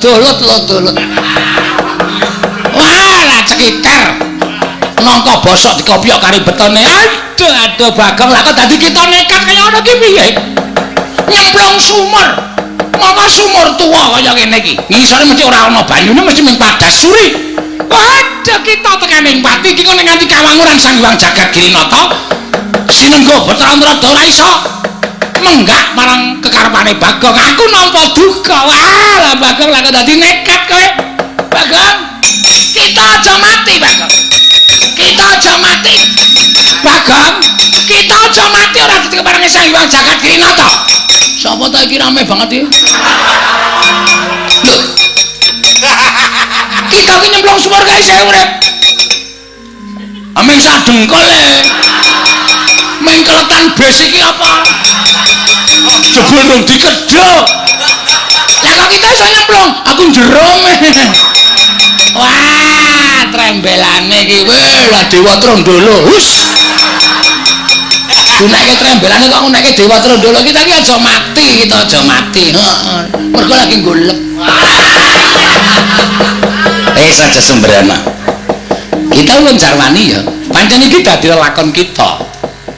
Dolut lo dolut. Wah, lah cekiter. Nangka bosok dikopyok kari betone. Aduh, aduh Bagong, lah kok dadi kita nekat kaya ngono ki piye? Nyemplung sumur. Mama sumur tuwa kaya ngene iki. Ngisore mesti ora ana banyune, mesti mung padas suri. Waduh, kita tekaning pati iki kok nganti kawanguran Sang Hyang Jagat Girinata. Sinengga Bathara Antrada ora iso menggak marang kekarepane Bagong. Aku nampa duka. Wah, lah Bagong lah kok dadi nekat kowe. Bagong, kita aja mati, Bagong. Kita aja mati. Bagong, kita aja mati ora dadi keparengi Sang Hyang Jagat Girinata. Sapa ta iki rame banget iki? Lho. Kita ki nyemplung sumur kae isih urip. Aming sak dengkul e. Ming keletan bes iki apa? Jebul rung dikedhok. Lah kok kita iso nyemplung? Aku njerum. Wah, trembelane iki. Weh, lah Dewa Trondolo. Hus. Gunake trembelane kok nguneke Dewa Trondolo. Kita iki aja mati, kita aja mati. Heeh. Mergo lagi golep. Saja sembrana. Kita ulun jarwani ya. Pancen iki dadi lakon kita.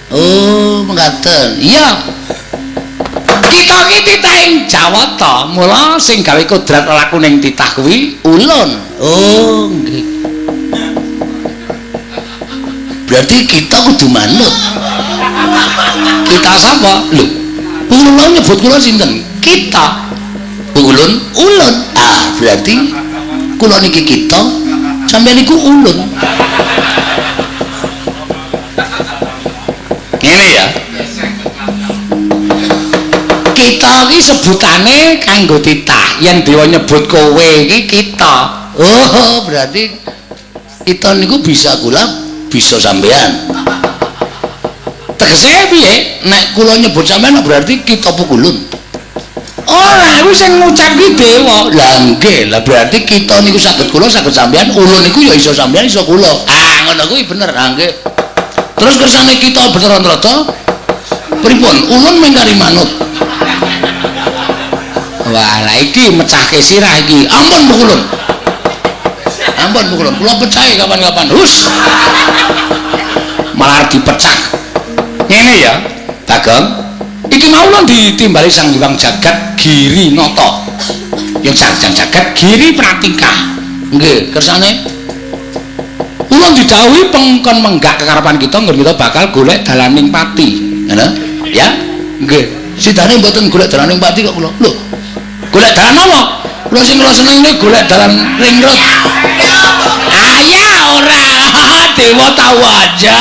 Oh, mekaten. Iya. Kita iki titahing Jawata, mula sing gawe kodrat lakuning titah kuwi ulun. Oh, nggih. Berarti kita kudu manut. Kita sapa? Lho, ulun nyebut kula sinten? Kita. Ulun, ulun. Ah, berarti kula niki kita, sampeyan niku ulun. Ngene ya. Kita iki sebutane kanggo titah. Yen dewa nyebut kowe iki kita. Oh, berarti kita niku bisa kula, bisa sampeyan. Tegese piye? Nek kula nyebut sampeyan berarti kita pukulun. Ora, kuwi sing ngucap ki dewa. Lah nggih, lah berarti kita niku saged kula, saged sampeyan, ulun niku ya iso sampeyan, iso kula. Ah, ngono kuwi bener. Ah nggih. Terus kersane kita Bathara Antrada pripun? Ulun mung kari manut. Wah, lah iki mecahke sirah iki. Ampun pukulun. Ampun pukulun. Kula pecahi kapan-kapan. Hus. Malah dipecah. Ngene ya, Bagong. Iki mau lho ditimbali Sang Hyang Jagat Girinata. Yang Sang Jagat Giri Pratingkah. Nggih, kersane ulun didhawuhi pengkon menggak kekarepan kita nggon kita bakal golek dalaning pati. Ngono? Ya? Nggih. Sidane mboten golek dalaning pati kok kula. Lho, golek dalan apa? Kula sing kula seneng niku golek dalan ring road. Ayah ora, dewa tahu aja.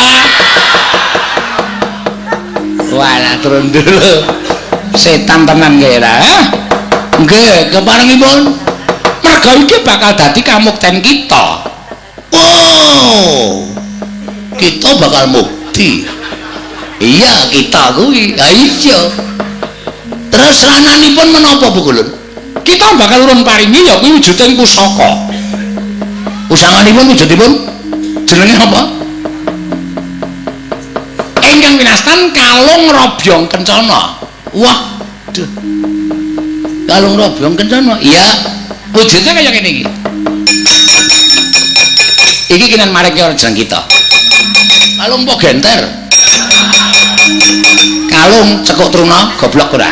Walah turun dulu. Setan tenan kira. Nggih, keparengipun merga iki bakal dadi kamukten kita. Wow. Kita bakal mukti. Iya, kita kuwi. Ha iya. Terus rananipun menapa Pukulun? Kita bakal urun paringi ya kuwi wujuding pusaka. Pusakanipun wujudipun jenenge apa? Ingkang winastan kalung robyong kencana. Wah, duh. Kalung robyong kencana. Iya, wujudnya kaya ngene iki. Iki kinan mareke ora jeneng kita. Kalung po genter. Kalung cekuk truna goblok ora.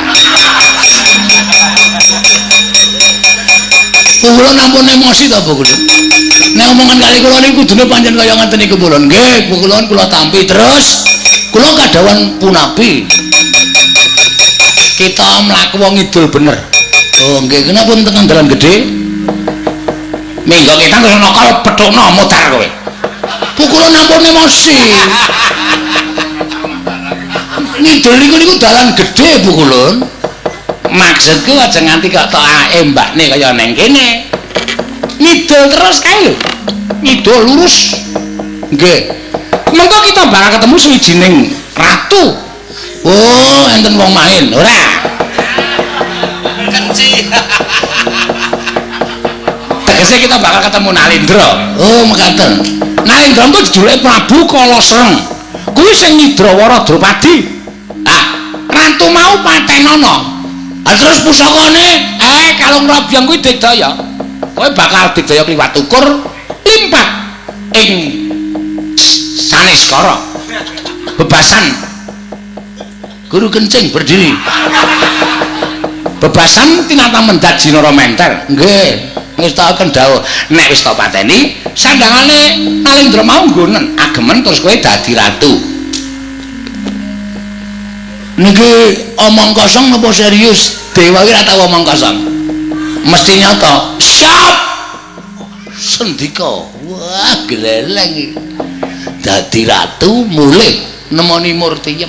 Kula ampun emosi ta, Bu Kulun. Nek omongan kali kula niku kudune pancen kaya ngeten niku Kulun. Nggih, Bu Kulun kula tampi terus. Kula kadhawan punapi. Kita mlaku wong ngidul bener. Oh nggih, kenapa tekan dalan gedhe? Minggo kita terus nokol pethukno mutar kowe. Pukulun ampun emosi. Ngidul niku niku dalan gedhe Bu Kulun. Maksudku aja nganti kok tok embakne kaya neng kene. Ngidul terus kae lho. Ngidul lurus. Nggih. Mengko kita bakal ketemu suwijining ratu. Oh, enten wong main, ora? Kenci. Tegese kita bakal ketemu Nalindra. Oh, mekaten. Nalindra ku jejulike Prabu Kalasreng. Kuwi sing nyidrawara Drupadi. Ah, ratu mau patenana. Terus pusakane kalung robyong kuwi digdaya. Kowe bakal digdaya kliwat ukur limpat ing saneskara. Bebasan guru kencing berdiri. Bebasan tinatang mendat jinara menter. Nggih, ngestakaken dawuh. Nek wis tak pateni, sandangane Nalendra mau nggonen agemen terus kowe dadi ratu. Niki omong kosong napa serius? Dewa iki ora tau omong kosong. Mesti nyata. Siap. Sendika. Wah, gleleng iki. Dadi ratu mulih nemoni Murtiyem.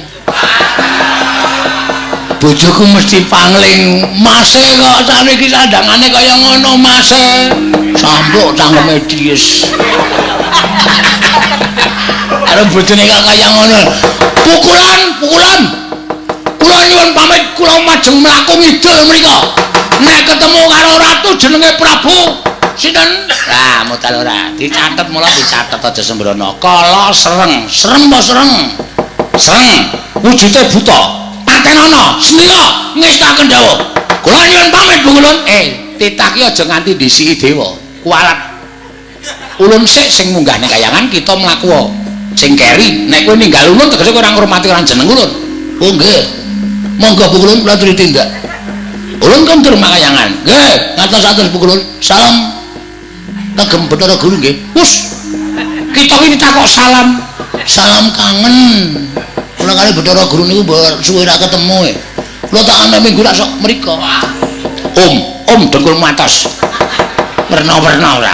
Bojoku mesti pangling, mase kok sakniki sandangane kaya ngono mase. Sampluk cangkeme dies. Karo bojone kok kaya ngono. Pukulan, pukulan. Kula nyuwun pamit, kula majeng mlaku ngidul mriko. Nek ketemu karo ratu jenenge Prabu sinten? Lah, modal ora. Dicatet mula dicatet aja sembrono. Kala sereng, sereng apa sereng? Sereng, wujude buta. Patenono, sendika ngestaken dawuh. Kula nyuwun pamit, Bu Ulun. Titah ki aja nganti ndisiki dewa. Kualat. Ulun sik sing munggah ning kayangan kita mlaku sing keri. Nek kowe ninggal ulun tegese kowe ora ngurmati ora jeneng ulun. Oh nggih. Monggo Bu Ulun kula aturi tindak. Ulun kondur makayangan. Nggih, ngatos-atos Bu Ulun. Salam kagem Bathara Guru nggih. Wus. Kita iki ditakok salam. Salam kangen. Kula kali Bathara Guru niku suwe ra ketemu. Kula tak ana minggu rak sok mriko. Om, om dengkulmu atos. Werna-werna ora.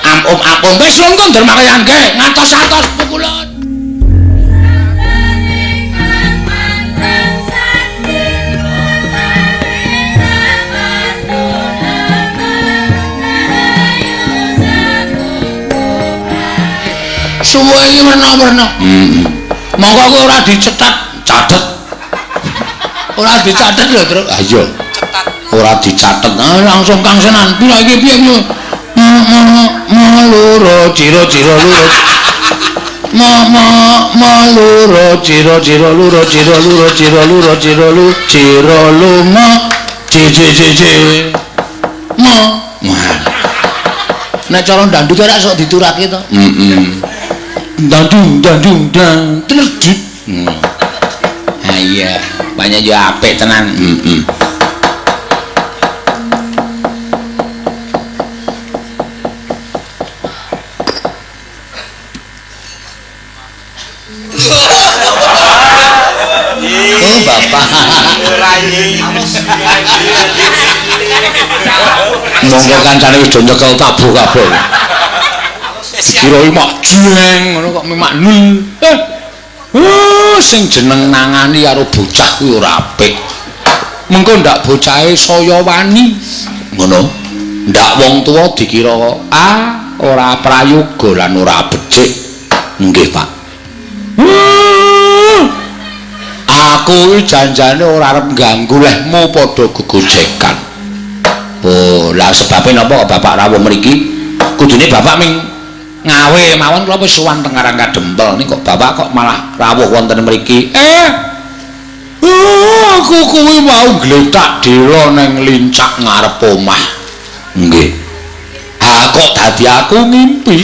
Am om am wis ulun kondur makayangan nggih, ngatos-atos Bu Ulun. Suwe iki werna-werna. Monggo kowe ora dicetat, catet. Ora dicatet lho, Truk. Ha iya. Cetat. Ora dicatet. Langsung Kang Senan. Pira iki piye piye? Ma loro ciro ciro loro. Ma ma ma loro ciro ciro loro ciro loro ciro loro ciro lu ciro lu ma c c c c. Ma. Nek cara ndandut ora sok diturake to. Heeh. Dandung dandung dan terus dit. Ha iya, banyak yo apik tenan. Heeh. Oh, Bapak. Monggo kancane wis do nyekel tabuh kabeh. Dikira iki mak jeng ngono kok mak nul. Sing jeneng nangani karo bocah kuwi ora apik. Mengko ndak bocahe saya wani. Ngono. Ndak wong tuwa dikira ora prayoga lan ora becik. Nggih, Pak. Aku iki janjane ora arep ngganggu lehmu padha gegojekan. Oh, lah sebabe napa kok Bapak rawuh mriki? Kudune Bapak ming ngawe mawon kula wis sowan teng Karang Kadempel ning kok Bapak kok malah rawuh wonten mriki. Aku kuwi mau gletak dela ning lincak ngarep omah. Nggih. Ha kok dadi aku ngimpi?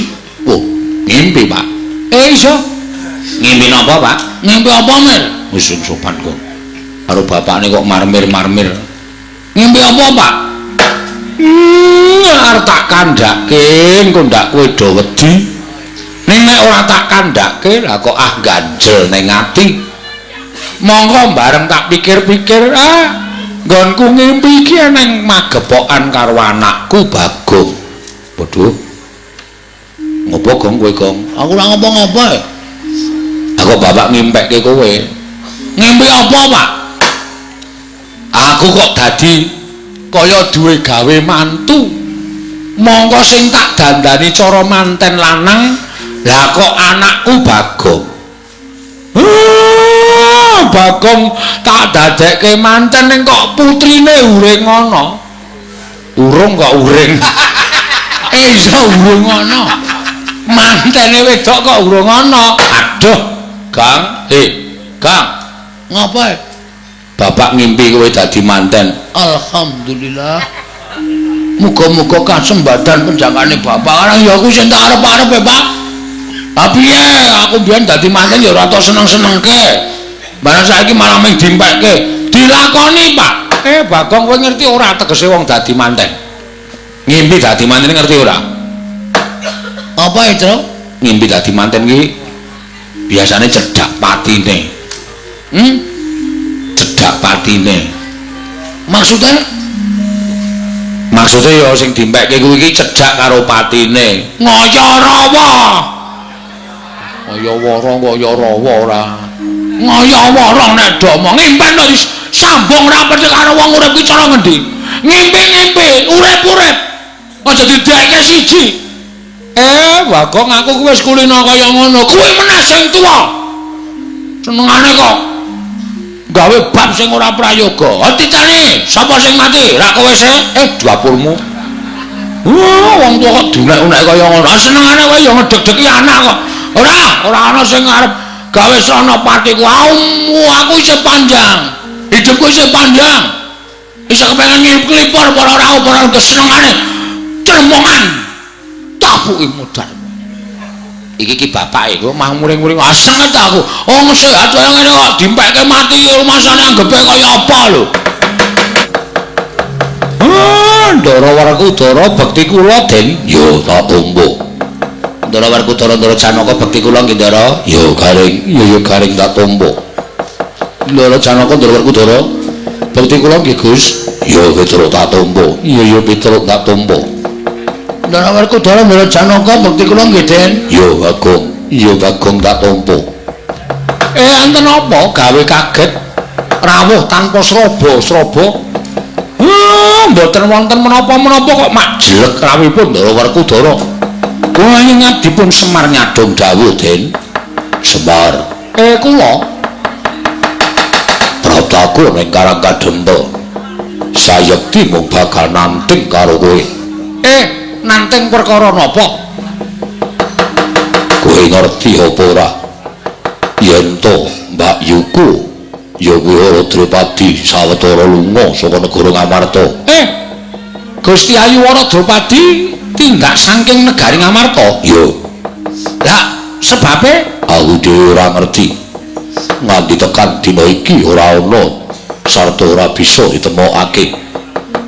Oh, ngimpi, Pak. Iya. Ngimpi napa, Pak? Ngimpi apa, Mir? Wis sopan kok. Karo bapakne kok marmir-marmir. Ngimpi apa, Pak? Arep tak kandhake engko ndak kowe do wedi. Ning nek ora tak kandhake lah kok ganjel ning ati. Monggo bareng tak pikir-pikir, nggonku ngimpi iki ning magepokan karo anakku Bagong. Waduh. Ngopo Gong kowe, Gong? Aku ora ngopo-ngopo. Aku bapak ngimpekke kowe. Ngimpi apa, Pak? Aku kok dadi kaya duwe gawe mantu. Mongko sing tak dandani cara manten lanang, lah kok anakku Bagong. Bagong tak dadekke manten ning kok putrine urung ana. Urung kok uring. Iya urung ana. Mantene wedok kok urung ana. Aduh, Gang. Gang. Ngapa? Bapak ngimpi kowe dadi manten. Alhamdulillah. Muga-muga kasembadan penjangkane bapak. Karang ya aku sing tak arep-arep e, Pak. Ha piye? Aku mbiyen dadi manten ya ora tau seneng-senengke. Barang saiki malah mung dimpekke. Dilakoni, Pak. Bagong kowe ngerti ora tegese wong dadi manten? Ngimpi dadi manten ngerti ora? Apa itu? Ngimpi dadi manten ki biasane cedhak patine. Cedhak patine. Maksudnya? Maksudnya ya sing dimpekke kuwi iki cedhak karo patine. Ngaya rawa. Kaya wara kaya rawa ora. Ngaya wara nek do omong ngimpen kok sambung rapet karo wong urip ki cara ngendi? Ngimpi-ngimpi, urip-urip. Aja didekke siji. Bagong aku kuwi wis kulino kaya ngono. Kuwi meneh sing tuwa. Senengane kok gawe bab sing ora prayoga. Titane, sapa sing mati? Ra kowe sih? Dapurmu. Wah, wong tuwa kok diunek-unek kaya ngono. Senengane kowe ya ngedeg-degi anak kok. Ora ana sing arep gawe srana patiku. Aku isih panjang. Hidupku isih panjang. Isih kepengen nglipur para rawuh para kesenengane cermongan. Tapuki modal. Iki ki bapake kok mah muring-muring asenget aku. Wong sehat kaya ngene kok dimpekke mati rumasane anggepe kaya apa lho. Ndara Werkudara bekti kula Den. Yo tak tompo. Ndara Werkudara Ndara Janaka bekti kula nggih Ndara. Yo garing, yo garing tak tompo. Ndara Janaka Ndara Werkudara bekti kula nggih Gus. Yo Petruk tak tompo. Iya yo Petruk tak tompo. Ndara Werkudara Ndara Janaka bekti kula nggih Den. Yo Bagong, yo Bagong tak tompo. Enten apa gawe kaget rawuh tanpa sraba-sraba? Mboten wonten menapa-menapa kok mak jelek rawuhipun Ndara Werkudara. Kula ingat dipun Semar nyadong dawuh Den. Semar. Kula praptaku ning Karang Kadempel. Sayekti mung bakal nanting karo kowe. Nanting perkara napa? Kowe ngerti apa ora? Yen to Mbak Yuku ya kuwi Wara Drupadi sawetara lunga saka negara Ngamarta. Gusti Ayu Wara Drupadi tindak saking negari Ngamarta? Ya. Lah sebabe aku dhewe ora ngerti. Nganti tekan dina iki ora ana sarta ora bisa ditemokake.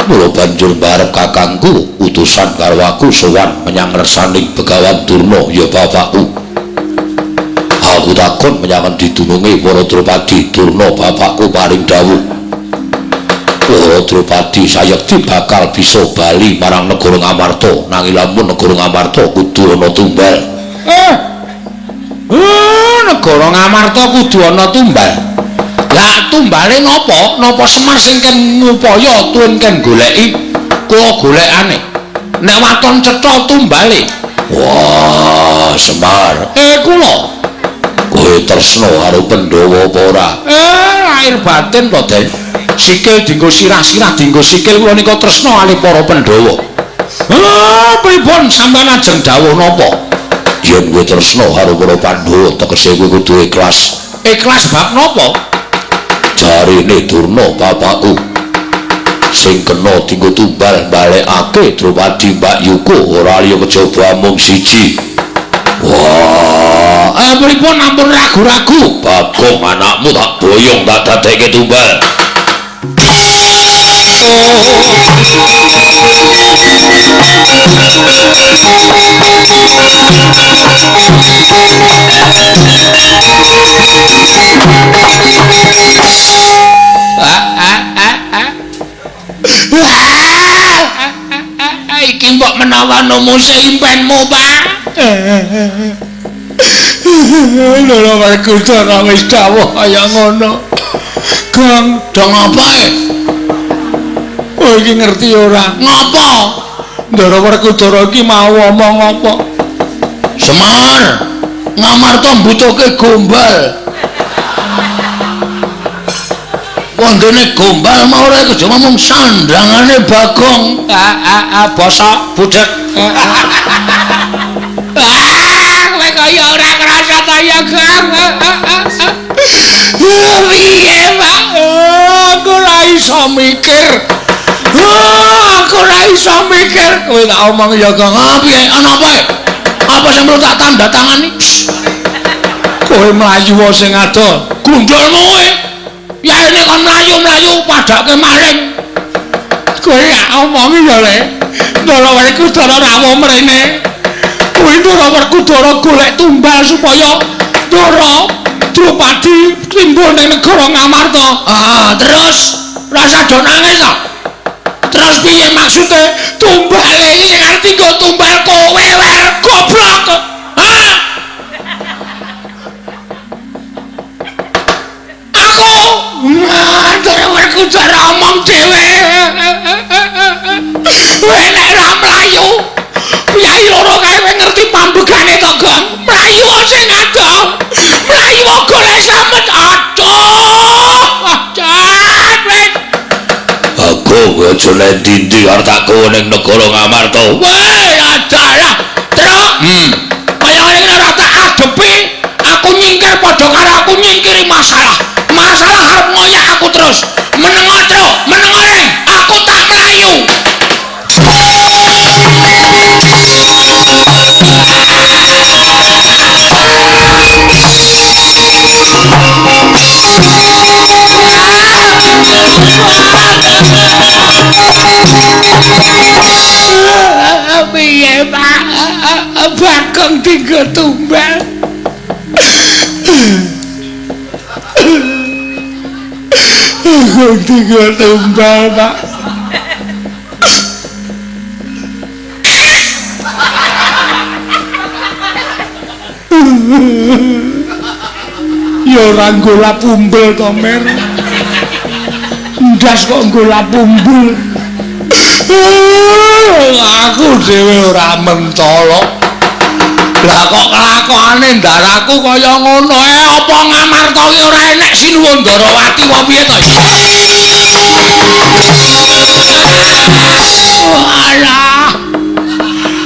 Mula banjur mbarep kakangku utusan karo aku sowan menyang ngersaning Begawan Durna ya bapakku. Aku takon menyang endi dununge Wara Drupadi. Durna bapakku paring dawuh Wara Drupadi sayekti bakal bisa bali marang negara Ngamarta, nanging lamun negara Ngamarta kudu ana tumbal. Negara Ngamarta kudu ana tumbal. Lah tumbale napa? Napa Semar sing ken ngupaya tuwin ken goleki? Kula golekane. Nek waton cetha tumbale. Wah, Semar. Kula. Kowe tresna karo Pandhawa apa ora? Lahir batin to, Den. Sikil dienggo sirah-sirah dienggo sikil kula nika tresna kalih para Pandhawa. Pripun sampeyan ajeng dawuh napa? Yen kowe tresna karo para Pandhawa tegese kowe kudu ikhlas. Ikhlas bab napa? Jarine Durna bapakku sing kena dienggo tumbal balekake Drupadi Mbak Yuku ora liya kejaba mung siji. Wah, pripun ampun ragu-ragu? Bagong anakmu tak boyong tak dadekke tumbal. Iki mbok menawa numuse impenmu, Pak. Lho Werkudara wis dawuh kaya ngono. Gong, dong apa e? Kowe iki ngerti ora? Ngapa? Ndara Werkudara iki mau omong apa? Semar, Ngamarta mbutuhke gombal. Wondene gombal mau ora kejaba mung sandangane Bagong. Bosok budhek. Kowe kaya ora ngrasa ta ya, Gong. Piye, Pak? ora iso mikir. Aku ora iso mikir. Kowe tak omong ya, Gong. Ah, piye? Ana apa? Apa sing perlu tak tanda tangani? Kowe mlayu sing ado. Gundulmu kowe. Ya ini kon mlayu-mlayu padake maling. Kowe tak omongi ya, Le. Ndara Werkudara rawuh mrene. Kuwi Ndara Werkudara golek tumbal supaya Ndara Drupadi timbul ning negara Ngamarta. Ah, terus rasa do nangis to. Terus piye maksude? Tumbale iki sing arep nggo tumbal kowe wer goblok. Hah? Aku Ndara Werkudara omong dhewe. Kowe nek ora mlayu, piyai loro kae kowe ngerti pambegane to, Gong? Mlayu sing adoh. Mlayu golek slamet. Aduh. Aduh. Aku aja lendi-endi arep tak kowe ning negara Ngamarta. Weh, adalah. Truk. Kaya ngene iki ora tak adepi, aku nyingkir padha karo aku nyingkiri masalah. Masalah arep ngoyak aku terus. Menengo, Truk, menengo reng. Aku tak mlayu. Piye, Pak? Bagong tinggal tumbal. Bagong tinggal tumbal, Pak. Ya ora nggo lapumbel to, Mer. Ndas kok nggo lapumbel. Aku dhewe ora mentolo. Lah kok kelakone ndaraku kaya ngono. Apa Ngamarta ki ora enek Sinuwun Ndarawati apa piye to? Alah.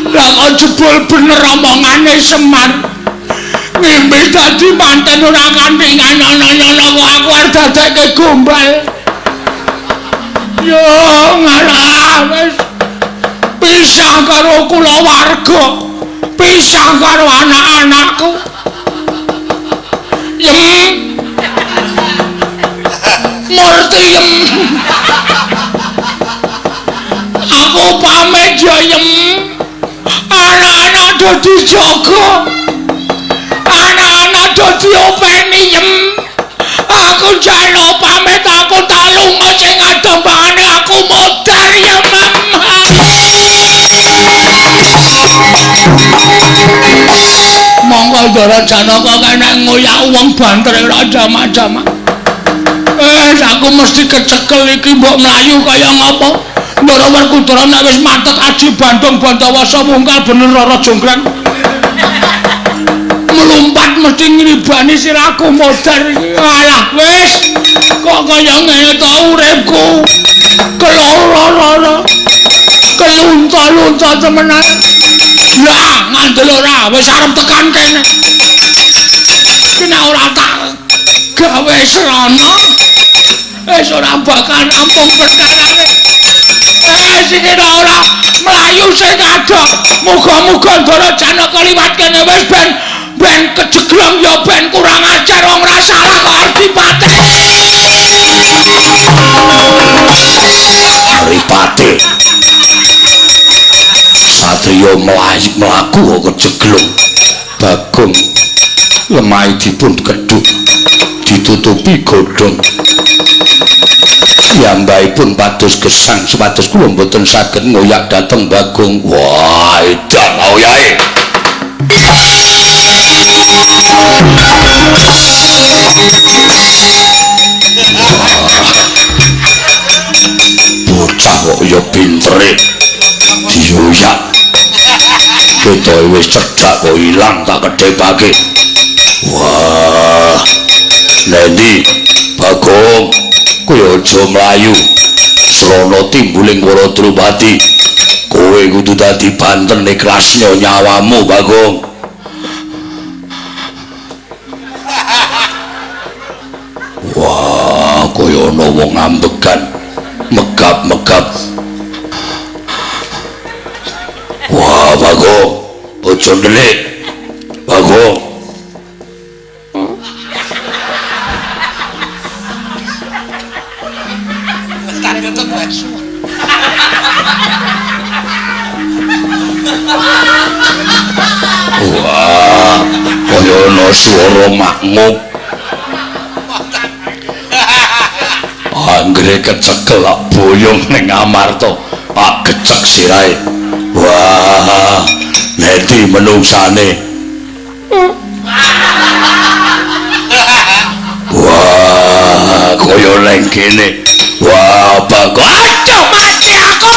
Lah kok jebul bener omongane Semar. Ngimpi dadi manten ora kanthi ngono-ngono kok aku arep dadekke gombal. Yo ngalah wis pisah karo kulawarga, pisah karo anak-anakku. Yem. Murti yem. Aku pamit ya yem. Anak-anak do dijaga. Anak-anak do diopeni yem. Aku njaluk pamit, aku tak lunga sing adombane aku modar ya Mam. Monggo Ndara Janaka kene ngoyak wong banter ora jamak-jamak. Aku mesti kecekel iki mbok mlayu kaya ngapa. Ndara Werkudara nek wis matet aji Bandung Bantawasa mungkal bener Rara Jonggrang. Melompat mesti ngribani sirahku modar iki. Alah wis kok kaya ngene to uripku. Keloro-loro. Kelunta-lunta temenan. Lah ngandel ora wis arep tekan kene. Ki nek ora tak gawe srana wis ora bakal rampung perkarane. Sing ora mlayu sing adoh. Muga-muga Ndara Janaka liwat kene wis ben ben kejeglong ya ben kurang ajar wong ora salah kok arep dipateni. Aripate. Satriya mlayu mlaku kok kejeglong. Bagong lemahe dipun kedhuk ditutupi godhong. Piyambakipun pados gesang supados kula mboten saged ngoyak dhateng Bagong. Wah, edan oyahe. Bocah kok ya pintere dioyak. Ketoke wis cedhak kok ilang tak kedhepake. Wah, Lendi Bagong, kowe aja mlayu. Srana timbuling para Drupadi. Kowe kudu dadi banten ikhlasnya nyawamu, Bagong. Wah, kaya Kaya ana wong ambegan megap-megap. Wah, Bagong, aja ndelik. Bagong. Wah, kaya ana swara makmuk. Anggere kecekel boyong ning Amarta, ak gecek sirahe. Wah, neti menungsane. Wah, kaya neng kene. Wah, Bagong, aduh mati aku.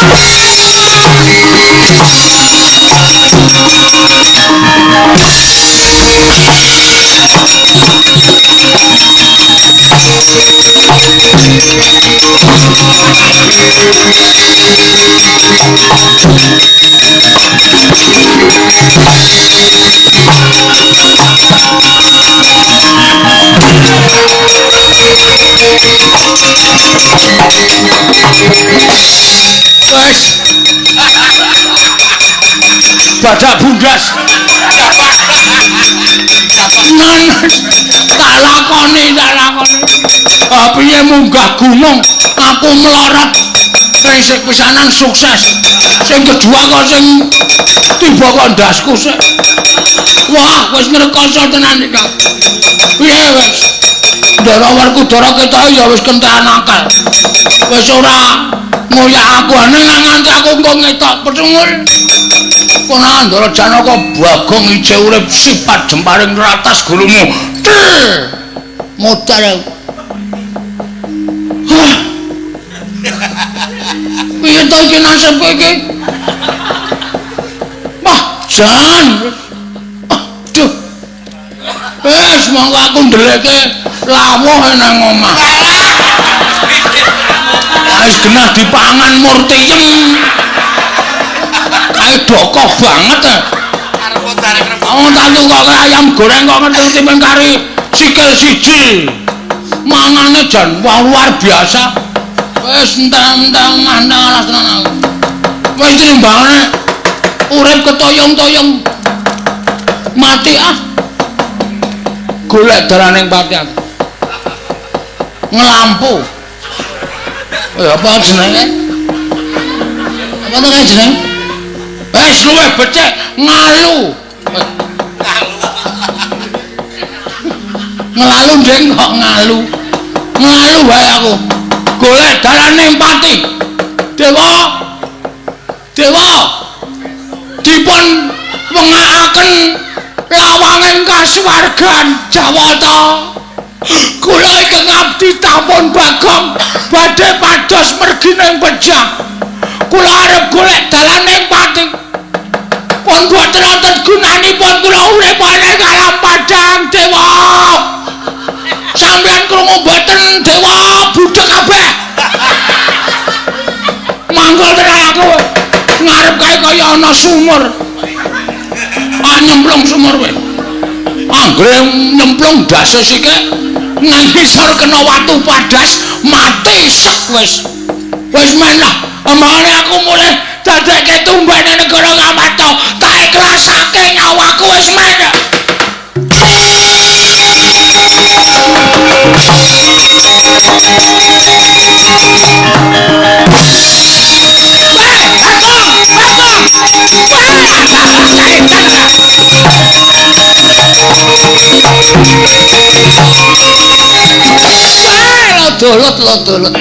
Wes. Badak bundas. Nan tak lakoni, tak lakoni. Ah piye munggah gunung, aku mlorot. Sing pisanan sukses. Sing kedua kok sing tiba kok ndasku sik. Wah, wis ngrekoso tenan iki. Piye wis? Ndara Werkudara ketoke ya wis kentekan akal. Wis ora ngoyak aku ning nganti aku engko ngetok pethungul. Kono Ndara Janaka Bagong ije urip sifat jemparing ratas gulumu. Modar aku. Hah. Piye to iki nasibku iki? Wah, jan. Aduh. Wis monggo aku ndeleke lawuh nang omah. Wis genah dipangan murtiyem. Kae dokoh banget. Arep arep. Oh, tak tukoke ayam goreng kok ngerti men kari sikil siji. Mangane jan wah luar biasa. Wis entek-entek mandah tenan aku. Wis timbangane urip ketoyong-toyong. Mati ah. Golek dalaning pati aku. Ngelampu. Apa jenenge? Apa to kae jenenge? Wis luwih becik ngalu. Ngelalu ndeng kok ngalu. Ngalu wae aku. Golek dalane pati. Dewa. Dewa. Dipun wengakaken lawanging kasuwargan Jawata. Kula ingkang abdi tampun Bagong badhe pados mergi ning pejah. Kula arep golek dalane pati. Pun boten wonten gunanipun kula urip ing alam padhang Dewa. Sampeyan krungu mboten Dewa budhek kabeh. Manggol tenan aku. Ngarep kae kaya ana sumur. Ah nyemplung sumur kowe. Anggere nyemplung ndase sikik nang ngisor kena watu padas mati sek wis. Wis men lah, amane aku mulih dadekke tumbene negara Ngamarta, tak ikhlasake nyawaku wis men. Lodolot lodolot.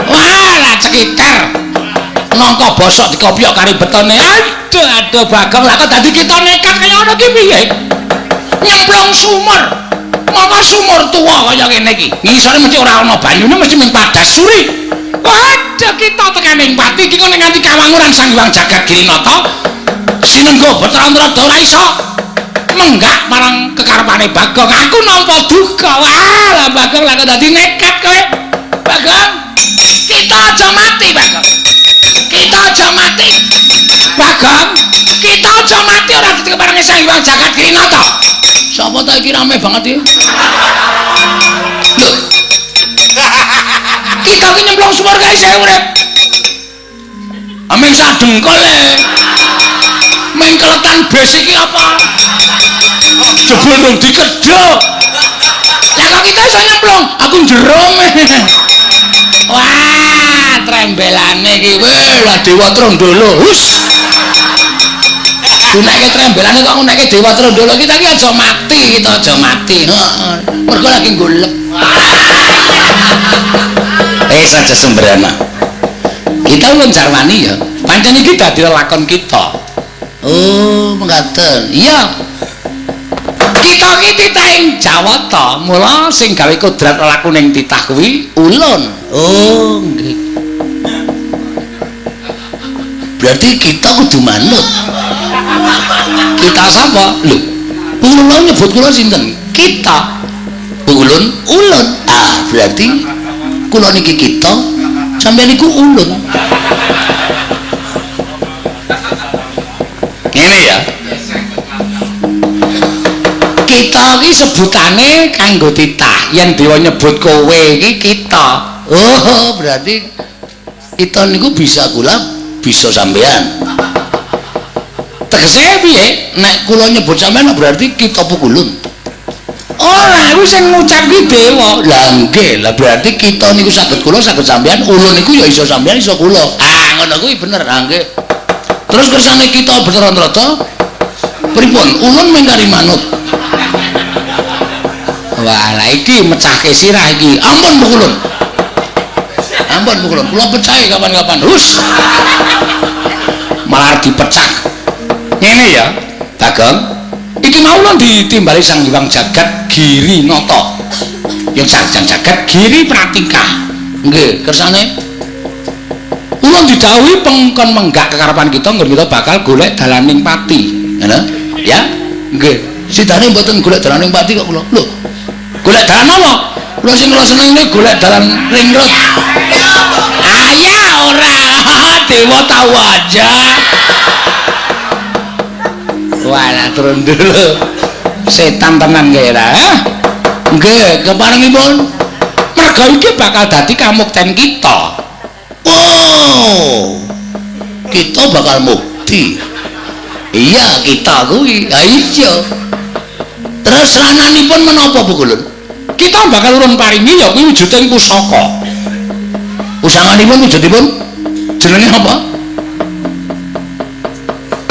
Wah, lah cekitar. Nangka bosok dikopyok kari betone. Aduh, aduh Bagong, lah kok dadi kita nekat kaya ngono ki piye? Nyemplung sumur. Mama sumur tuwa kaya ngene iki. Ngisore mesti ora ana banyune, mesti mung padas suri. Waduh, kita tekan ing pati iki kok nganti kawanguran Sang Hyang Jagat Girinata. Sinengga Bathara Antrada ora iso menggak marang kekarepane Bagong. Aku nampa duka. Wah, lah Bagong lah kok dadi nekat kowe. Bagong, kita aja mati, Bagong. Kita aja mati. Bagong, kita aja mati ora dadi keparengan Sang Hyang Jagat Girinata. Sapa ta iki rame banget iki? Lho. Kita ki nyemplung sumur kae isih urip. Aming sak dengkul e. Ming keletan bes iki apa? Jebul rung dikedhok. Lah kok kita iso nyemplung? Aku njerum. Wah, trembelane iki. Weh, lah Dewa Trondolo. Hus. Gunake trembelane kok ngunake Dewa Trondolo, kita iki aja mati, kita aja mati. Heeh. Mergo lagi golek. Saja sembrana. Kita ulun jarwani ya. Pancen iki dadi lakon kita. Oh, mekaten. Iya. Kita iki titahing Jawata, mula sing gawe kodrat lakuning titah kuwi ulun. Oh, nggih. Berarti kita kudu manut. Kita sapa? Lho, ulun nyebut kula sinten? Kita. Ulun, ulun. Ah, berarti kula niki kita, sampeyan niku ulun. Ngene ya. Kita iki sebutane kanggo titah. Yen dewa nyebut kowe iki kita. Oh, berarti kita niku bisa kula, bisa sampean. Tegese piye? Nek kula nyebut sampean berarti kita pukulun. Ora, kuwi sing ngucap ki dewa. Lah nggih, lah berarti kita niku saged kula, saged sampean, ulun niku ya iso sampean, iso kula. Ah, ngono kuwi bener. Ah nggih. Terus kersane kita Bathara pripun? Ulun mengkari manut. Wah, lah iki mecahke sirah iki. Ampun pukulun. Ampun pukulun. Kula pecahe kapan-kapan. Hus. Malah dipecah. Ngene ya, Bagong. Iki mau lho ditimbali Sang Hyang Jagat Giri Nata. Yang Sang Jagat Giri Pratika. Nggih, kersane ulun didhawuhi pengkon menggak kekarepan kita nggon kita bakal golek dalaning pati. Ngono? Ya? Nggih. Sidane mboten golek dalaning pati kok kula. Lho, golek dalan apa? Kula sing kula seneng niku golek dalan ring road. Ayah ora, dewa tahu aja. Walah turun dulu. Setan tenan kira. Nggih, keparengipun merga iki bakal dadi kamukten kita. Oh. Kita bakal mukti. Iya, kita kuwi. Ha iya. Terus rananipun menapa Pukulun? Kita bakal urun paringi ya kuwi wujuding pusaka. Pusakanipun wujudipun jenenge apa?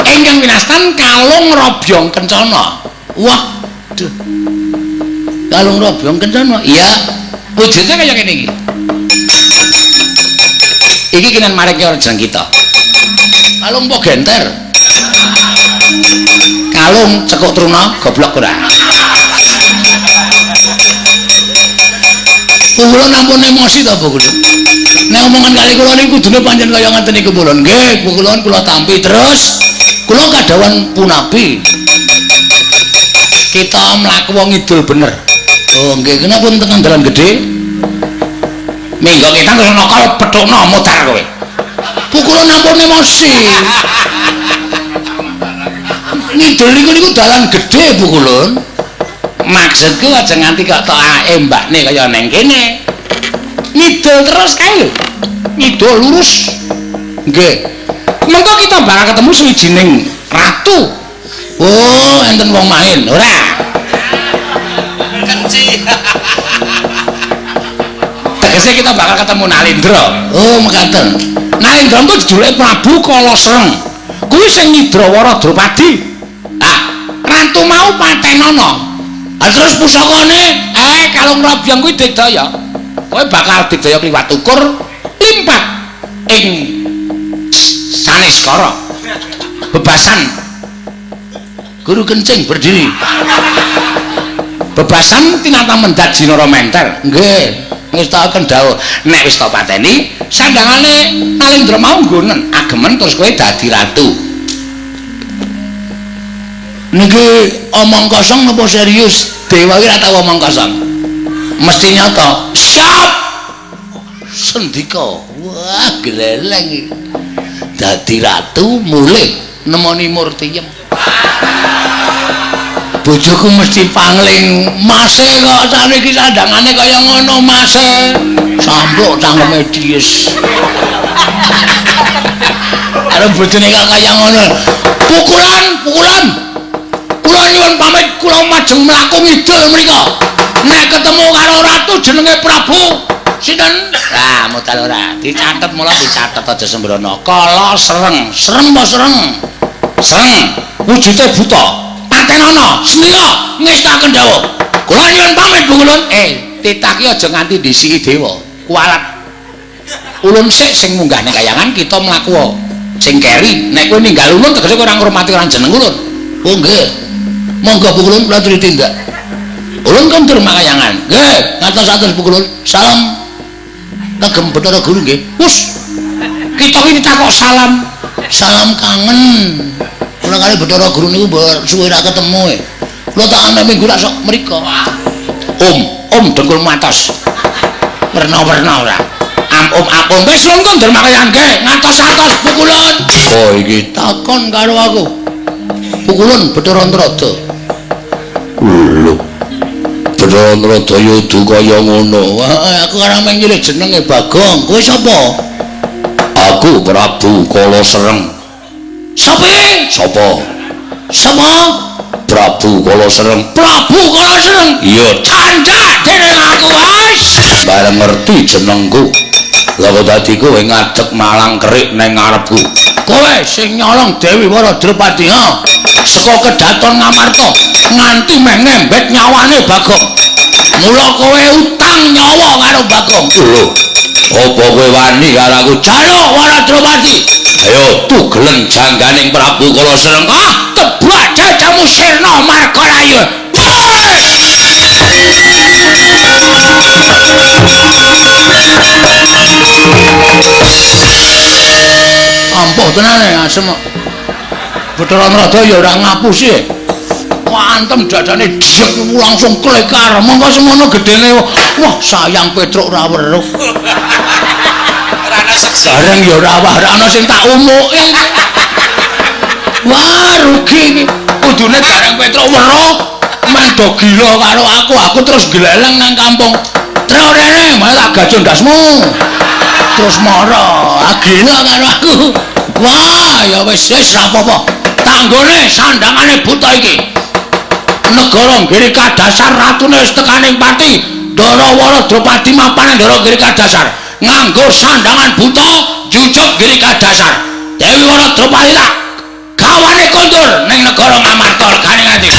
Ingkang winastan kalung robyong kencana. Wah, duh. Kalung robyong kencana. Iya, wujudnya kaya ngene iki. Iki kinan marek ora jeneng kita. Kalung po genter. Kalung cekuk truna goblok ora. Kula ampun emosi ta, Bu Kulun. Nek omongan kali kula niku kudune pancen kaya ngaten niku Kulun. Nggih, Bu Kulun kula tampi terus. Kula kadhawan punapi. Kita mlaku wong ngidul bener. Oh nggih, kenapa tekan dalan gedhe? Minggo kita terus nokol pethukno mutar kowe. Pukulun ampun emosi. Ngidul niku niku dalan gedhe Pukulun. Maksudku aja nganti kok tok ae mbakne kaya neng kene. Ngidul terus kae lho. Ngidul lurus. Nggih. Mengko kita bakal ketemu suwijining ratu. Oh, enten wong main. Ora. Kenci. Tegese kita bakal ketemu Nalindra. Oh, mekaten. Nalindra ku jejulike Prabu Kalasreng. Kuwi sing nyidrawara Drupadi. Ah, ratu mau patenana. Ah, terus pusakane kalung robyong kuwi digdaya. Kowe bakal digdaya kliwat ukur limpat ing saneskara. Bebasan guru kencing berdiri. Bebasan tinatang mendat Jinara Menter. Nggih, wis tak kendhawuh. Nek wis tak pateni, sandangane Nalindra mau nggonen agemen terus kowe dadi ratu. Niki omong kosong napa serius? Dewa iki ora tau omong kosong. Mesti nyata. Siap. Sendika. Wah, gleleng iki. Dadi ratu mulih nemoni Murtiyem. Bojoku mesti pangling. Mase kok saniki sandangane kaya ngono mase. Sampluk cangkeme dies. Karo bojone kok kaya ngono. Pukulan, pukulan. Kula nyuwun pamit, kula majeng mlaku ngidul mriko. Nek ketemu karo ratu jenenge Prabu sinten? Lah, modal ora. Dicatet mula dicatet aja sembrono. Kala Sereng. Sereng apa sereng? Sereng. Wujude buta. Patenono, sendika ngestaken dawuh. Kula nyuwun pamit, Bu Ulun. Titah ki aja nganti ndisiki dewa. Kualat. Ulun sik sing munggah ning kayangan kita mlaku sing keri. Nek kowe ninggal ulun tegese kowe ora ngurmati ora jeneng ulun. Oh nggih. Monggo Bu Ulun kula aturi tindak. Ulun kondur makayangan. Nggih, ngatos-atos Bu Ulun. Salam kagem Bathara Guru nggih. Wus. Kita iki ditakok salam. Salam kangen. Kula kali Bathara Guru niku suwe ra ketemu e. Kula tak ana minggu rak sok mriko. Om, om dengkul matos. Werna-werna ora. Am om ampun wis lung kondur makayangan nggih. Ngatos-atos Bu Ulun. Oh iki takon karo aku. Pukulun Bathara Antrada. Lho. Bathara Antrada ya udu kaya ngono. Wah, aku ora mung nyilih jenenge Bagong. Kowe sapa? Aku Prabu Kala Sereng. Sapa? Sapa? Sapa? Prabu Kala Sereng. Prabu Kala Sereng? Iya, candhak dening aku wis. Bareng ngerti jenengku. Lah kok dadi kowe ngadeg malang kerik nang ngarepku. Kowe sing nyolong Dewi Wara Drupadi, ha? Saka kedaton Ngamarta nganti meh ngembet nyawane Bagong. Mula kowe utang nyawa karo Bagong. Lho, apa kowe wani karo aku? Jaluk Wara Drupadi. Ayo tugelen jangganing Prabu Kala Sereng. Ah, tebak dadamu sirna marga layu. Ampuh tenane asem kok. Bathara Antrada ya ora ngapusi. Antem dadane jek langsung klekar. Monggo semono gedene. Wah, sayang Petruk ora weruh. Ora ana seksi. Bareng ya ora wah, ora ana sing tak umuke. Wah, rugi iki. Kudune bareng Petruk weruh, men do gila karo aku. Aku terus gleleng nang kampung. Truk rene, malah tak gajul ndasmu. Terus mara, gila karo aku. Wah, ya wis wis ra apa-apa. Tanggone sandangane buta iki. Negara Giri Kadasar ratune wis tekaning pati. Ndara Wara Drupadi mapan Ndara Giri Kadasar. Nganggo sandangan buta jujuk Giri Kadasar. Dewi Wara Drupadi tak gawane kondur ning negara Ngamarta regane nganti.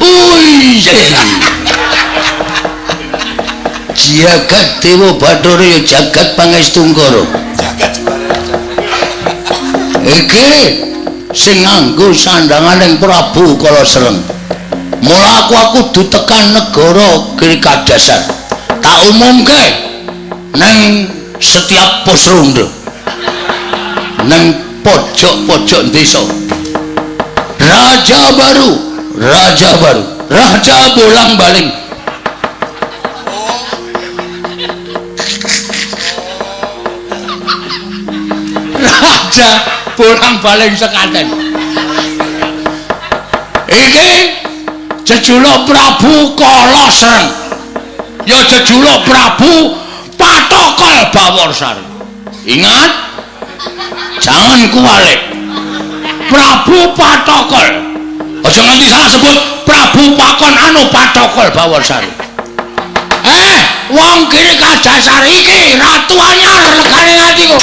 Ui, jagat Dewa Bathara ya jagat Pangestungkara. Jagat juara. Iki sing nganggo sandanganing Prabu Kala Sereng. Mula aku kudu tekan negara Giri Kadasar. Tak umumke nang setiap pos ronda. Nang pojok-pojok desa. Raja baru, raja baru, raja bolang-baling. Raja bolang-baling sekaten. Iki jejuluk Prabu Kala Sereng. Ya jejuluk Prabu Patokol Baworsari. Ingat, jangan kuwalik. Prabu Patokol. Aja nganti salah sebut Prabu Pakon anu Patokol Baworsari. Wong Giri Kadasar iki ratu anyar legane atiku.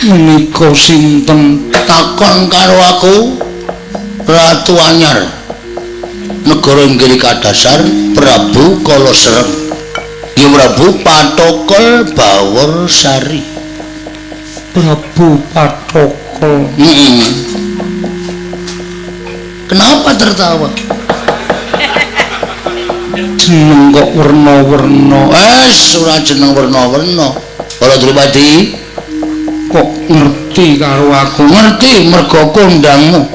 Menika sinten takon karo aku? Ratu anyar negara Giri Kadasar Prabu Kala Sereng. Ya Prabu Patokol Baworsari. Prabu Patokol. Kenapa tertawa? Jeneng kok werna-werna. Ora jeneng werna-werna. Para Drupadi kok ngerti karo aku? Ngerti mergo kondangmu.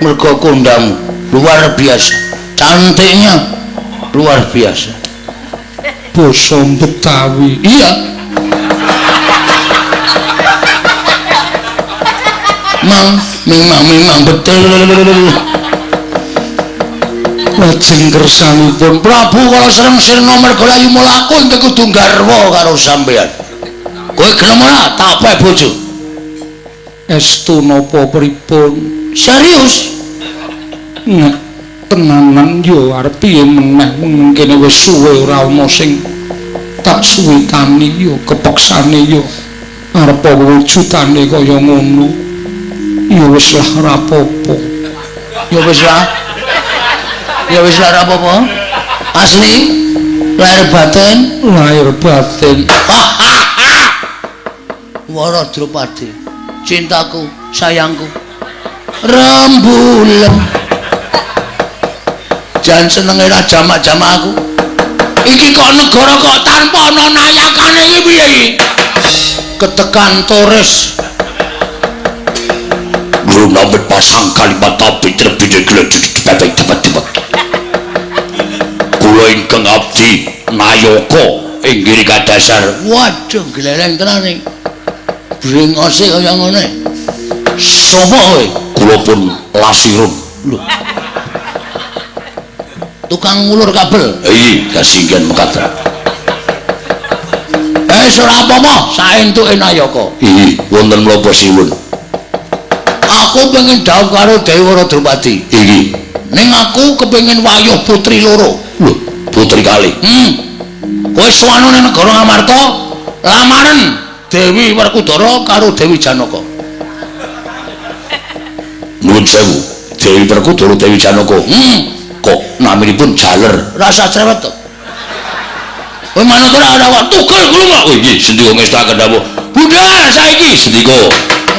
Mergo kondangmu luar biasa. Cantiknya luar biasa. Basa Betawi. Iya. Mang memang betul. Lajeng kersanipun Prabu kala sereng sirna merga layu mlaku ingkang kudu garwa karo sampeyan. Kowe gelem ora tak pek bojo? Estu napa pripun? Serius? Nek tenanan yo arep piye meneh wong kene wis suwe ora ana sing tak suwitani yo kepeksane yo arep wujudane kaya ngono. Ya wis lah ora apa-apa. Ya wis lah. Ya wis lah ora apa-apa. Asli lahir batin, lahir batin. Wara Drupadi, cintaku, sayangku. Rembulan. Jan senenge ra jamak-jamak aku. Iki kok negara kok tanpa ana nayakane iki piye iki? Ketekan Torres. Nambet pasang kalimat tapi terbidil gelejut bebek tepat-tepat. Kula ingkang abdi nayaka inggih kadasar. Waduh glereng tenan iki. Brengose kaya ngene. Sapa kowe? Kula pun Lasirun. Lho. Tukang ngulur kabel. Iya, kasinggihan mekaten. Ora apa-apa, saentuke nayaka. Iya, wonten menapa siwun? Aku pengen dhawuh karo Dewi Drupadi. Iki. Ning aku kepengin wayuh putri loro. Lho, putri kali. Kowe suwano ning negara Ngamarta, lamaren Dewi Werkudara karo Dewi Janaka. Nuwun sewu, Dewi Werkudara Dewi Janaka. Kok naminipun jaler? Rasa cerewet to. Kowe manut ora ora kok tugel kulo kok. Iki sendika ngestakaken dawuh. Bunda saiki sendika.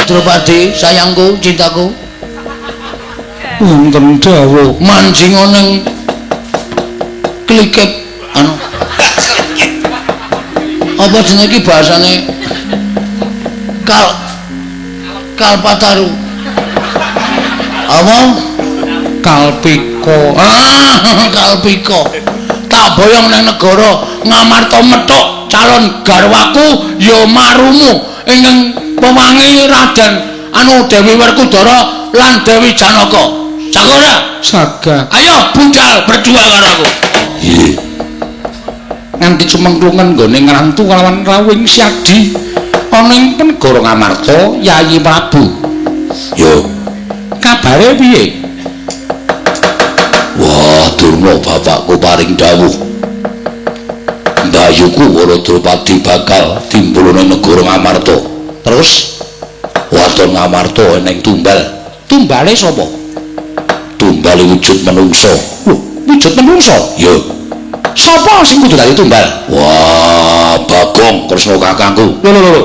Drupadi, sayangku, cintaku. Wonten dawuh manjing ning klikep anu. Apa jenenge iki bahasane? Kalpataru. Apa? Kalpika. Ah, Kalpika. Tak boyong nang negara Ngamarta methuk calon garwaku ya marumu ingkang pewangi Raden anu Dewi Werkudara lan Dewi Janaka. Saged ora? Saged. Ayo budal berdua karo aku. Nggih. Nganti cumengklungen nggone ngrantu kalawan rawuhing Syadi ana ing negara Ngamarta Yayi Prabu. Yo. Kabare piye? Wah, Durna bapakku paring dawuh. Mbayuku Wara Drupadi bakal timbul ning negara Ngamarta. Terus waton Ngamarta ning tumbal. Tumbale sapa? Tumbale wujud menungso. Lho, wujud menungso? Ya. Sapa sing kudu dadi tumbal? Wah, Bagong Kresna kakangku. Lho lho lho.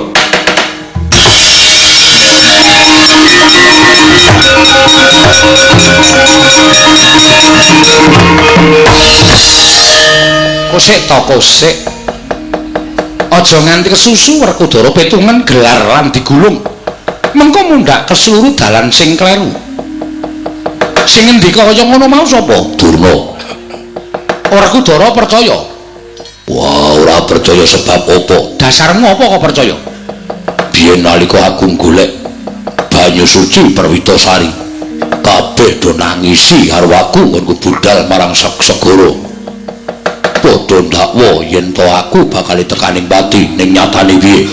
Kosek to kosek. Aja nganti kesusu Werkudara petungan gelar lan digulung. Mengko mundhak keseluruh dalan sing kleru. Sing ngendika kaya ngono mau sapa? Durna. Werkudara percaya. Wah, ora percaya sebab apa? Dasarmu apa kok percaya? Biyen nalika aku golek banyu suci Perwitasari, kabeh do nangisi karo aku nggonku budal marang segara. Padha ndakwa yen to aku bakal tekaning pati ning nyatane piye?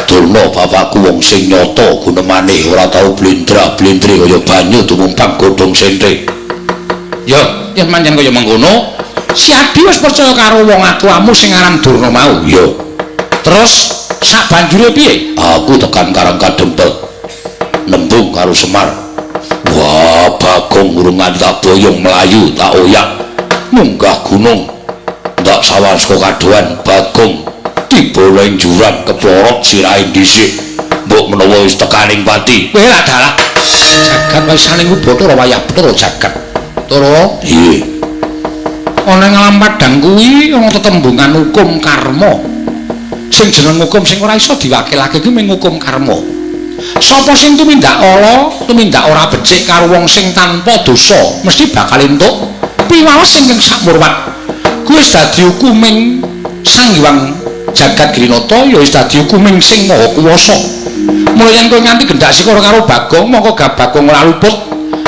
Durna bapakku wong sing nyata gunemane ora tau blendra-blendre kaya banyu tumumpang godhong sente. Ya, yen pancen kaya mengkono, Syadi wis percaya karo wong atuamu sing aran Durna mau. Ya. Terus sak banjure piye? Aku tekan Karang Kadempel. Nembung karo Semar. Wah, Bagong urung nganti tak boyong mlayu tak oyak munggah gunung. Ndak sawah saka kadohan Bagong tiba ning jurang keplorot sirahe dhisik. Mbok menawa wis tekaning pati. Kowe lak dalah. Jagat wis saling Bathara wayah Bathara jagat. Tara? Iya. Ana ing alam padhang kuwi ana tetembungan hukum karma. Sing jeneng hukum sing ora iso diwakilake kuwi mung hukum karma. Sapa sing tumindak ala, tumindak ora becik karo wong sing tanpa dosa, mesti bakal entuk piwales ingkang sakmurwat. Kuwi wis dadi hukuming Sang Hyang Jagat Girinata, ya wis dadi hukuming Sing Maha Kuwasa. Mula yen kowe nganti gendak sikara karo Bagong, mongko Bagong ora luput.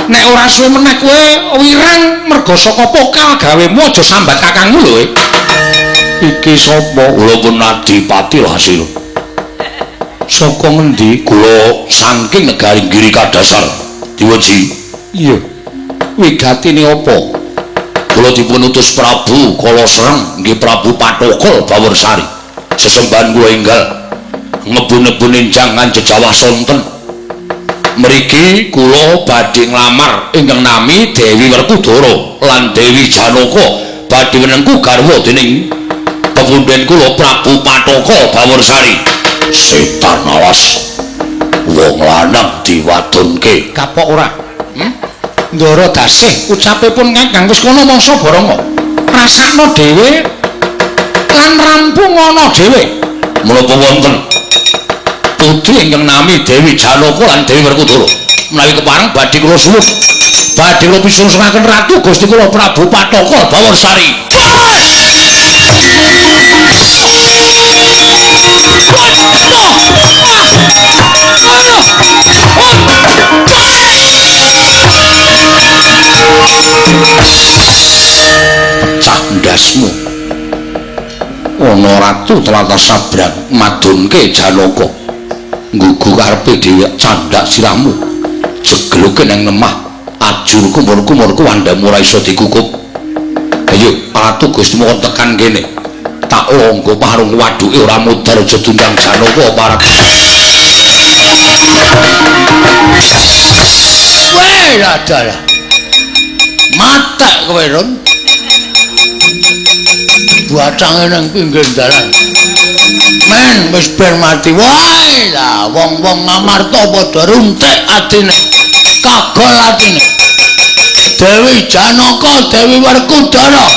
Nek ora suwe meneh kowe wirang merga saka pokal gawemu aja sambat kakangmu lho. Iki sapa? Kula pun Adipati Hasil. Saka ngendi? Kula saking negari Giri Kadasar. Diweji. Iya. Wigatine apa? Kula dipun utus Prabu Kala Sreng, nggih Prabu Pathokol Baworsari. Sesembahan kula enggal ngebun-nebun enjang jejawah sonten. Mriki kula badhe nglamar ingkang nami Dewi Werkudara lan Dewi Janaka badhe wenengku garwa dening pepundhen kula Prabu Pathokol Baworsari. Setan awas, wong lanang diwadonke. Kapok ora? Ndara dasih ucape pun Kakang wis kono mangsa baranga. Rasakno dhewe lan rampung ana dhewe. Menapa wonten putri ingkang nami Dewi Janaka lan Dewi Werkudara? Menawi kepareng badhe kula suwun, badhe kula pisuwunaken Ratu Gusti kula Prabu Pathokol Baworsari. Pecah ndasmu. Ana ratu tlatah sabrang madunke Janaka. Nggugu karepe dhewe candhak sirahmu. Jegluke nang lemah ajur kumur-kumur kuwandamu ora iso dikukup. Ayo Ratu Gustimu kon tekan kene. Tak longgo parung waduke ora mudhar aja dundang Janaka parek. Weh adalah matek kowe Ron. Bacange nang pinggir dalan. Men wis ben mati wae lah wong-wong Ngamarta padha runtik atine. Kagol atine. Dewi Janaka, Dewi Werkudara.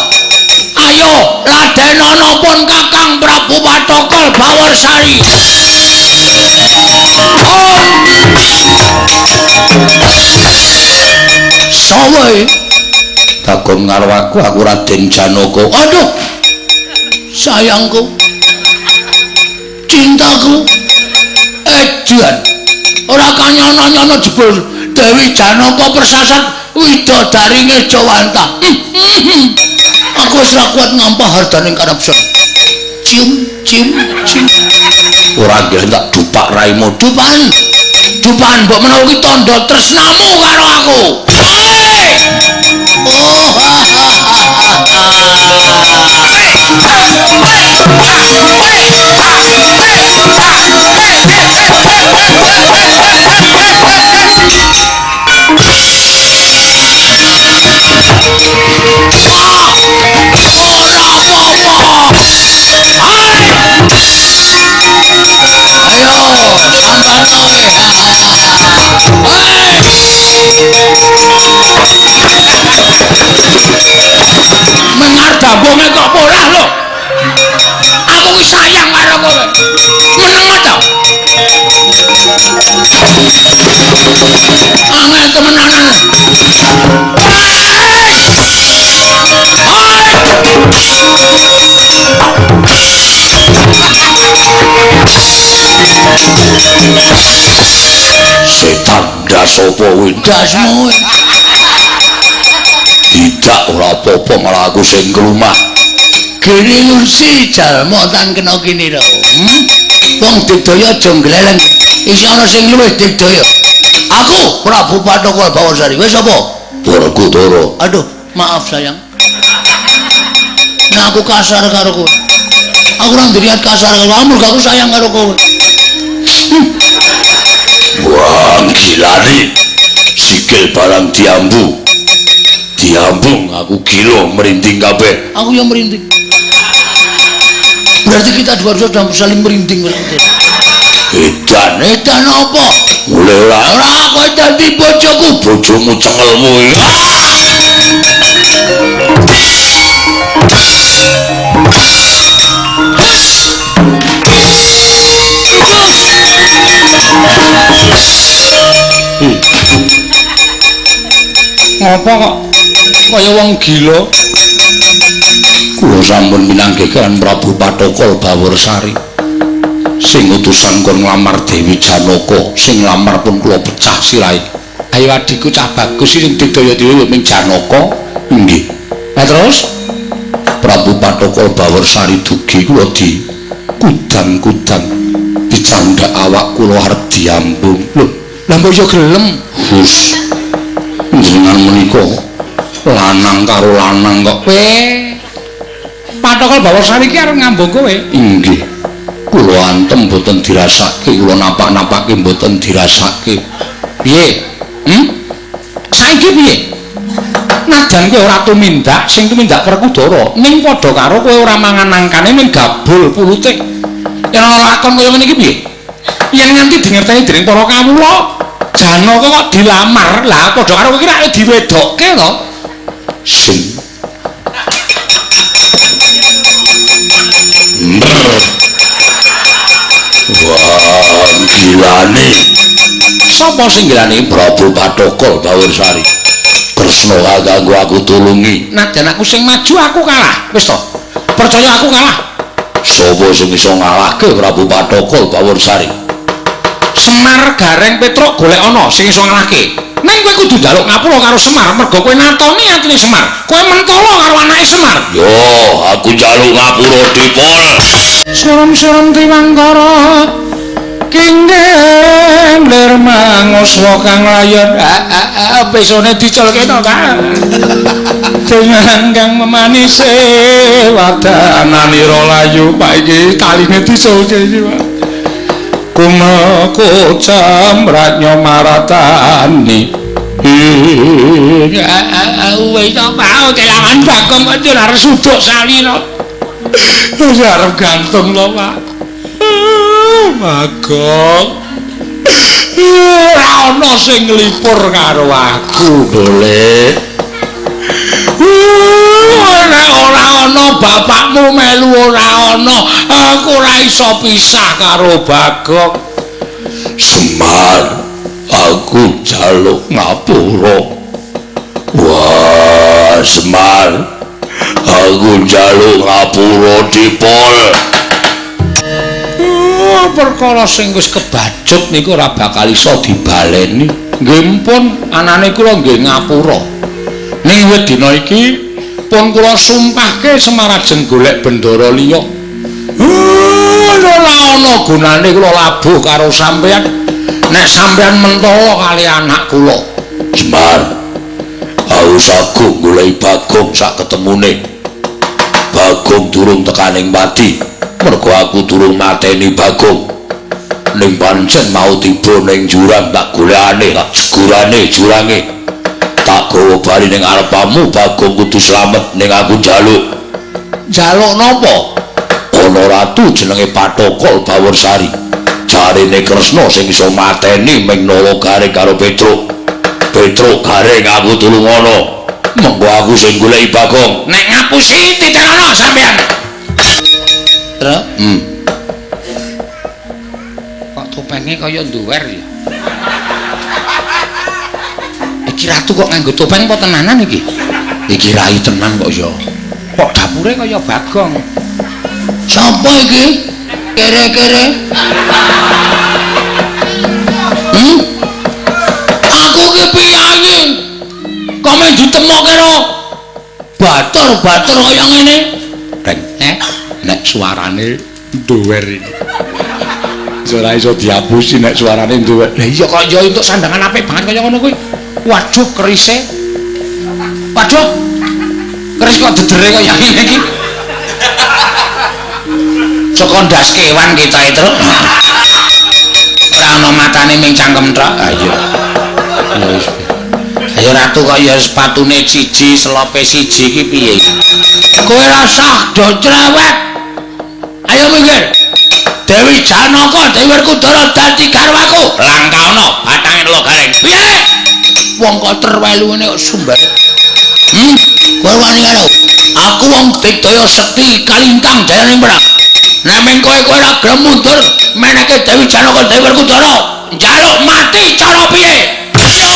Ayo ladenana pun Kakang Prabu Pathokol Baworsari. Oh. Sawe Bagong karo aku, aku Raden Janaka. Aduh. Sayangku. Cintaku. Edan. Ora kanyono-nyono jebul Dewi Janaka persasat widodarine Jawanta. Aku wis ora kuat ngampah hardaning karepsan. Cium, cium, cium. Ora nggih tak dupak raimu. Dupan. Dupan mbok menawa ki tandha tresnamu karo aku. Oh. Mengar dambonge kok ora lho. Aku ki sayang karo kowe. Meneng ta? Angel temenanan. Setan ndas apa kuwi? Ndasmu. Tidak ora apa-apa malah aku sing ngrumah. Gene lusi jalma tan kena kinira. Wong digdaya aja ngleleng. Isih ana sing luwih digdaya. Aku Prabu Pathokol Baworsari. Wis apa? Werkudara. Aduh, maaf sayang. Nah aku kasar karo kowe. Aku ora ndiriat kasar karo kamu, mergo aku sayang karo kowe. Wah, gilane. Sikil barang diambu. Diambung aku gila merinding kabeh. Aku yang merinding. Berarti kita dua-dua sudah saling merinding berarti. Edan, edan apa? Mulai ora. Ora kowe dadi bojoku, bojomu cengelmu iki. Ngopo kok kaya wong gila? Kula sampun minanggih kan Prabu Pathokol Baworsari. Sing utusan kon nglamar Dewi Janaka, sing nglamar pun kula pecah sirahe. Ayo adikku cah bagus sing digdaya dhewe ming Janaka. Nggih. Lah terus Prabu Pathokol Bawarsari dugi kula di kudang-kudang dicandhak awak kula arep diambung. Lho, lha mbok yo gelem. Hus. Jenengan menika lanang karo lanang kok. Kowe Pathokol Bawarsari iki arep ngambung kowe. Inggih. Kula antem mboten dirasake, kula napak-napake mboten dirasake. Piye? Saiki piye? Najan kowe ora tumindak, sing tumindak Werkudara, ning padha karo kowe ora mangan nangkane ning gabul pulute. Yen ana lakon kaya ngene iki piye? Yen nganti dingerteni dening para kawula, Janaka kok dilamar, lah padha karo kowe iki rak diwedokke to. Sing wah, gilane. Sapa sing gilane? Prabu Pathokol Bawarsari. Kresna kanggo aku tulungi. Najan aku sing maju aku kalah. Wis to. Percaya aku kalah. Sapa sing iso ngalahke Prabu Pathokol Bawarsari? Semar Gareng Petruk golek ana sing iso ngalahke. Ning kowe kudu njaluk ngapura karo Semar mergo kowe natoni atine Semar. Kowe mentolo karo anake Semar. Yo, aku njaluk ngapura dipol. Surum-surum Triwangkara kinggeng lir manguswa kang layon. Pesone diculke to, Kang. Dengan kang memanise wadananira layu, Pak iki taline diculke iki, Pak. Kumekocam ratnya maratani. Wis to, Pak, kelangan Bagong kok arep suduk salira. Wis arep gantung to, Pak. Bagong. Ora ana sing nglipur karo aku, Golek. Nek ora ana bapakmu melu ora ana, aku ora iso pisah karo Bagong. Semar, aku njaluk ngapura. Wah, Semar, aku njaluk ngapura dipol. Perkara sing wis kebacut niku ora bakal iso dibaleni. Nggih pun anane kula nggih ngapura. Ning wit dina iki pun kula sumpahke Semar ajeng golek bendara liya. Ora ana gunane kula labuh karo sampeyan nek sampeyan mentolo kali anak kula. Semar, aku sagung goleki Bagong sak ketemune. Bagong durung tekaning pati. Mergo aku durung mateni Bagong. Ning pancen mau tiba ning jurang tak golekane, tak jegurane jurange. Tak gawa bali ning arepamu, Bagong kudu slamet ning aku njaluk. Njaluk napa? Ana ratu jenenge Pathokol Bawarsari. Jarene Kresna sing iso mateni ming Nala Gareng karo Petruk. Petruk Gareng aku tulungono. Mengko aku sing goleki Bagong. Nek ngapusi titenono sampeyan. Kok topenge kaya nduwer ya? Iki ratu kok nganggo topeng apa tenanan iki? Iki rai tenan kok ya. Kok dapure kaya Bagong. Sapa iki? Kere-kere. Aku ki piyayi. Kok men ditemokke ro batur-batur kaya ngene? Reng, nek suarane nduwer iki. Ora iso diapusi nek suarane nduwer. Lah iya kok ya entuk sandangan apik banget kaya ngono kuwi. Waduh kerise. Waduh. Keris kok dedere kaya ngene iki. Saka ndas kewan kita itu. Ora ana matane ming cangkem tok. Ha iya. Ya wis. Ayo ratu kok ya sepatune siji, selope siji iki piye? Kowe rasah do cerewet. Ayo minggir. Dewi Janaka, Dewi Werkudara dadi garwaku. Langka ana bathange Nala Gareng. Piye? Wong kok terwelu ngene kok sumbar. Kowe wani karo aku wong digdaya sekti kalintang jayane perang. Nek ming kowe kowe ora gelem mundur meneke Dewi Janaka, Dewi Werkudara, njaluk mati cara piye? Wih!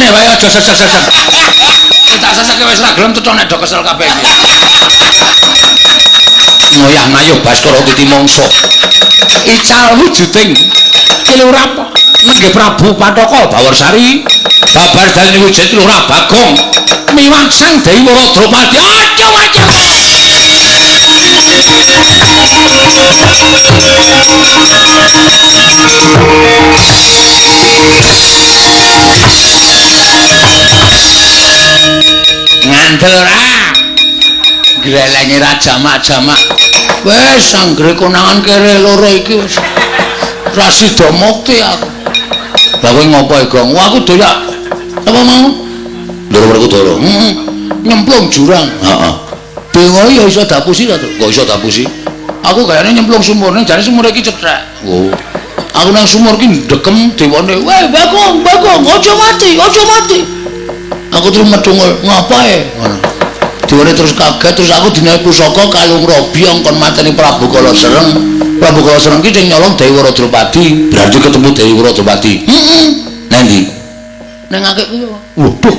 Kene wae aja sesek-sesek. Tak seseke wis ora gelem cetha nek do kesel kabeh iki. Ngoyah ngayuh Baskara titi mangsa. Ical wujuding Kilurah Nenggih Prabu Pathaka Bawarsari babar dalane wujud Lurah Bagong miwah Sang Dewi Wara Drupadi. Aduh aduh. Ngandel ora? Grelenge ra jamak-jamak. Wis anggere konangan kere loro iki wis ra sida mukti aku. Lah kowe ngopo e, Gong? Wah, aku doyak. Apa mau? Ndoro Werkudara. Heeh. Nyemplung jurang. Heeh. Dewa ya iso dapusi ta, Kok iso dapusi? Aku kayane nyemplung sumur ning jane sumur iki cethek. Oh. Aku nang sumur ki ndekem dewane. Weh, Bagong, Bagong, aja mati, aja mati. Aku terus medungul, ngapae? Ngono. Dewane terus kaget, terus aku dinaik pusaka kalung robi angkon mateni Prabu Kala Sereng. Prabu Kala Sereng ki sing nyolong Dewi Wara Drupadi. Berarti ketemu Dewi Wara Drupadi. Heeh. Nang ndi? Nang akik kuwi. Waduh.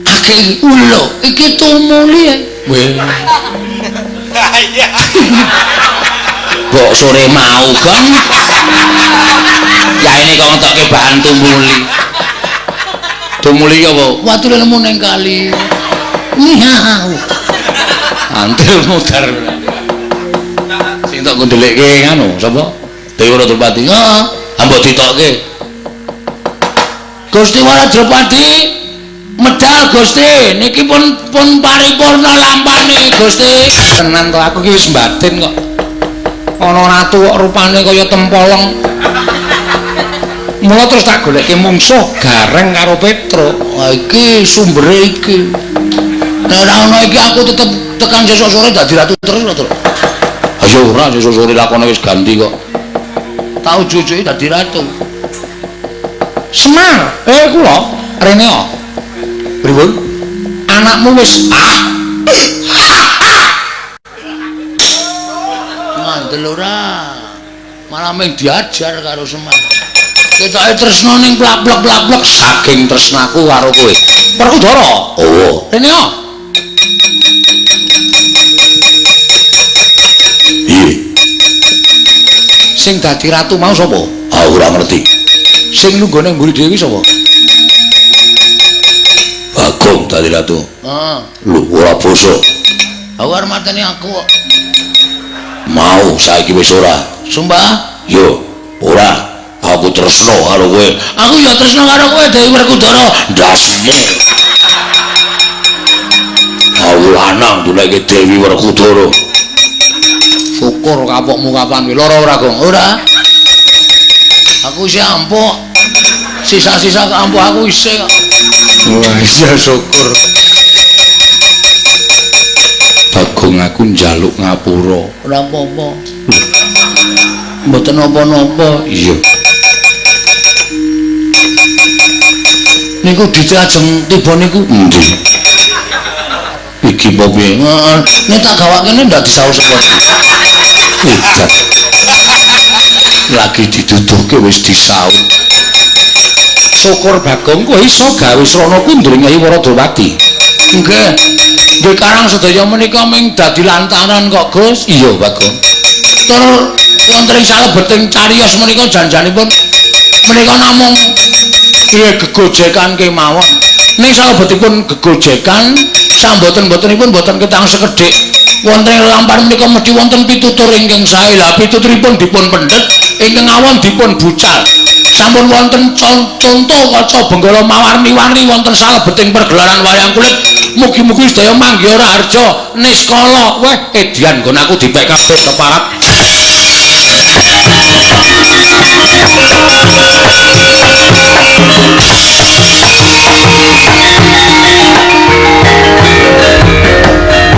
Akik lho, iki tumuli e. Weh. Mbok sore mau, Gong. Ya ini kok ngetokke bahan tumuli. Tumuli apa? Watune nemu ning kali. Nihau. Antil mudar. Sing tok ngundelekke nganu sapa? Dewi Wara Drupadi. Heeh. Mbok ditokke. Gusti Wara Drupadi medal Gusti, niki pun paripurna lampane Gusti. Tenan to aku ki wis mbatin kok. Ana ratu kok rupane kaya tempolong. Mula terus tak golekke mungsuh Gareng karo Petruk. Wah iki sumbere iki. Nek ora ana iki aku tetep tekan sesuk sore dadi ratu terus lho, Truk. Ayo ora sesuk sore lakone wis ganti kok. Tak ujuk-ujuke dadi ratu. Semar, kula rene kok. Pripun? Anakmu wis ah. Ngandel ora. Malah mung diajar karo Semar. Ketoke tresna ning plak-plak-plak saking tresnaku karo kowe. Werkudara. Oh, rene kok. Piye? Sing dadi ratu mau sapa? Ah, ora ngerti. Sing lungguh ning mburi dhewe sapa? Bagong dadi ratu. Heeh. Lho, ora basa. Aku arep mateni aku kok. Mau saiki wis ora. Sumpah? Yo, ora. Aku tresna karo kowe. Aku ya tresna karo kowe Dewi Werkudara. Ndasmu. Aku lanang duneke Dewi Werkudara. Syukur kapokmu kapan kuwi. Lara ora, Gong? Ora. Aku isih ampuh. Sisa-sisa ampuh aku isih kok. Wah, iya syukur. Bagong aku njaluk ngapura. Ora apa-apa. Mboten napa-napa. Iya. Niku dite ajeng tiba niku endi? Iki apa piye? Heeh. Nek tak gawakene ndak disaur sapa. Edan. Lagi diduduhke wis disaur. Syukur Bagong kowe iso gawe srana kundring Nyai Wara Drupadi. Nggih. Nggih karang sedaya menika ming dadi lantaran kok, Gus. Iya, Bagong. Tur wonten ing salebeting cariyos menika janjanipun menika namung iya gegojekan kemawon. Ning salebetipun gegojekan samboten-botenipun boten ketang sekedhik. Wonten ing lampahan menika mesti wonten pitutur ingkang sae. Lah pituturipun dipun pendhet, ingkang awon dipun bucal. Sampun wonten conto kaca benggala mawarni-warni wonten salebeting pergelaran wayang kulit. Mugi-mugi sedaya manggih raharja niskala. Weh, edian nggon aku dipek kabeh keparap.